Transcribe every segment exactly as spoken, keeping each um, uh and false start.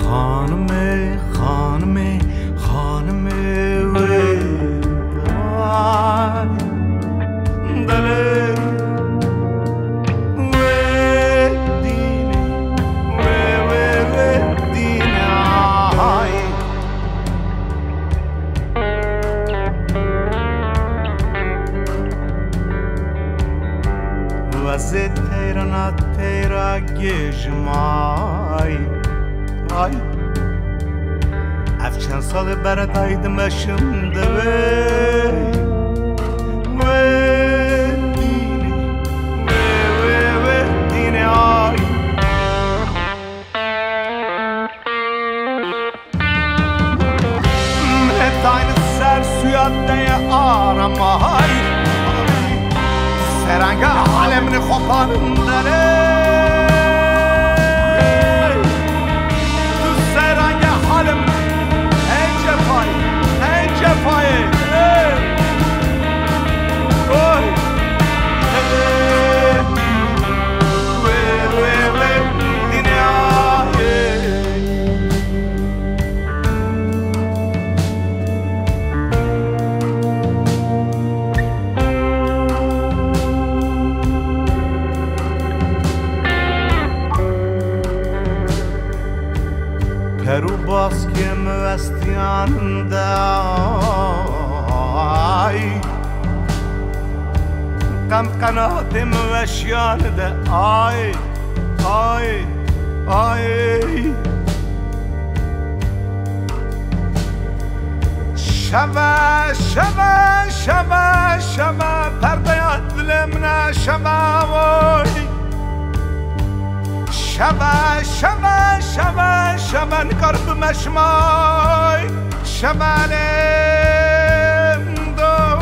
Xanimê, xanimê, xanimê wê ay, delê wê dînê, wê, wê, wê dînê ay. Wezê teyrana teyra gêjim ay, ay. Ev çend salê beredayî dimeşim divê wê dînê, wê, wê, wê dînê ay. Min dayne ser suya te ye aramay. Seranga halê min ê xopanin derê. Tu seranga halê min ê cefayê, ê cefayê. Oy. Wê, wê, wê, dinyayê. Per û baskê min westiyan de ay. Qem qenatê min weşiyan de ay, ay, ay. Şeve, şeve, şeve, şeve, perdeya dilê min e şeve oy. Şeve, şeve, şeve, şeve, nikarim bimeşim ay. Şevalê doy.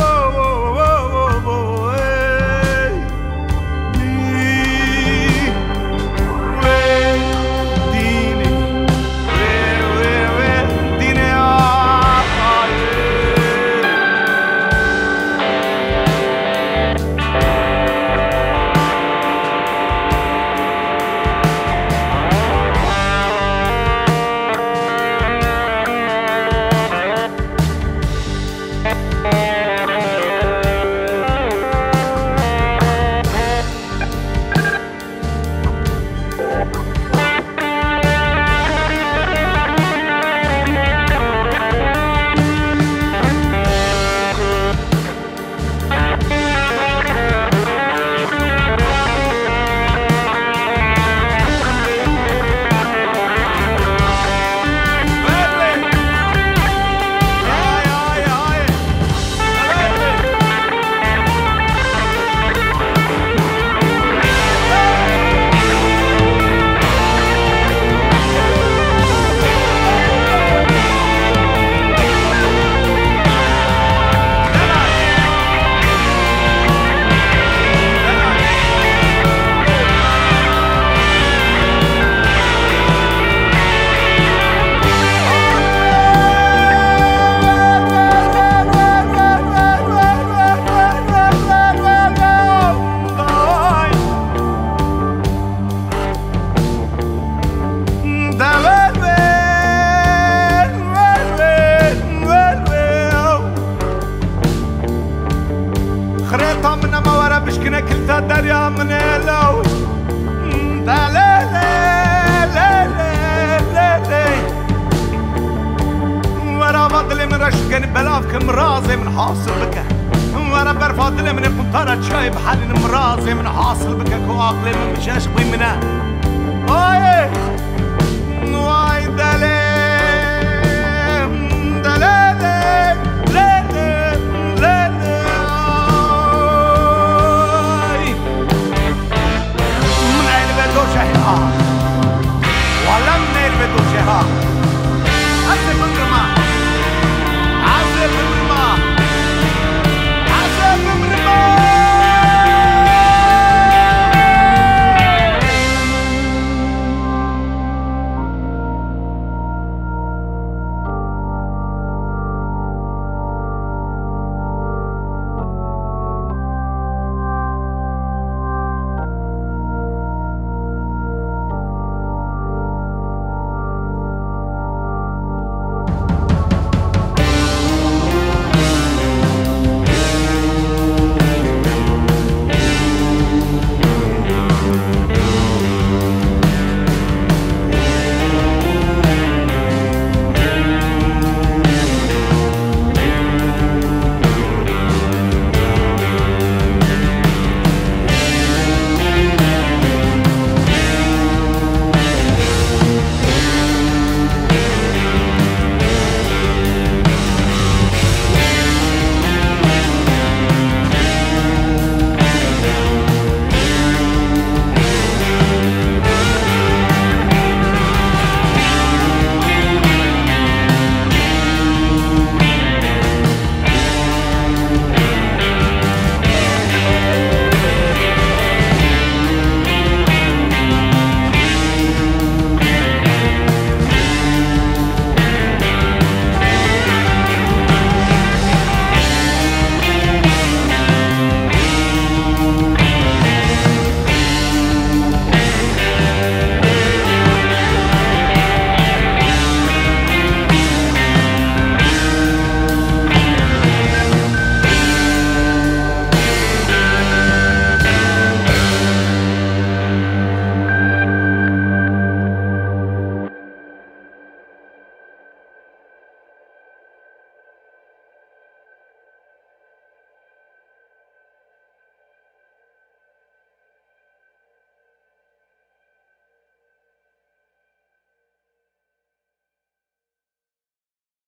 Wê dînê, wê, wê, wê dînê ay. Xirêta min nema were bişkine kilta derya min ê lew. De lê lê lê lê lê lê. Were ava dilê min reş bike, belav ke mirazê min hasil bike. Were berfa dilê min ê quntara çiyayê bihelîne, mirazê min hasil bike ku aqilê min bi çeşq bî min e.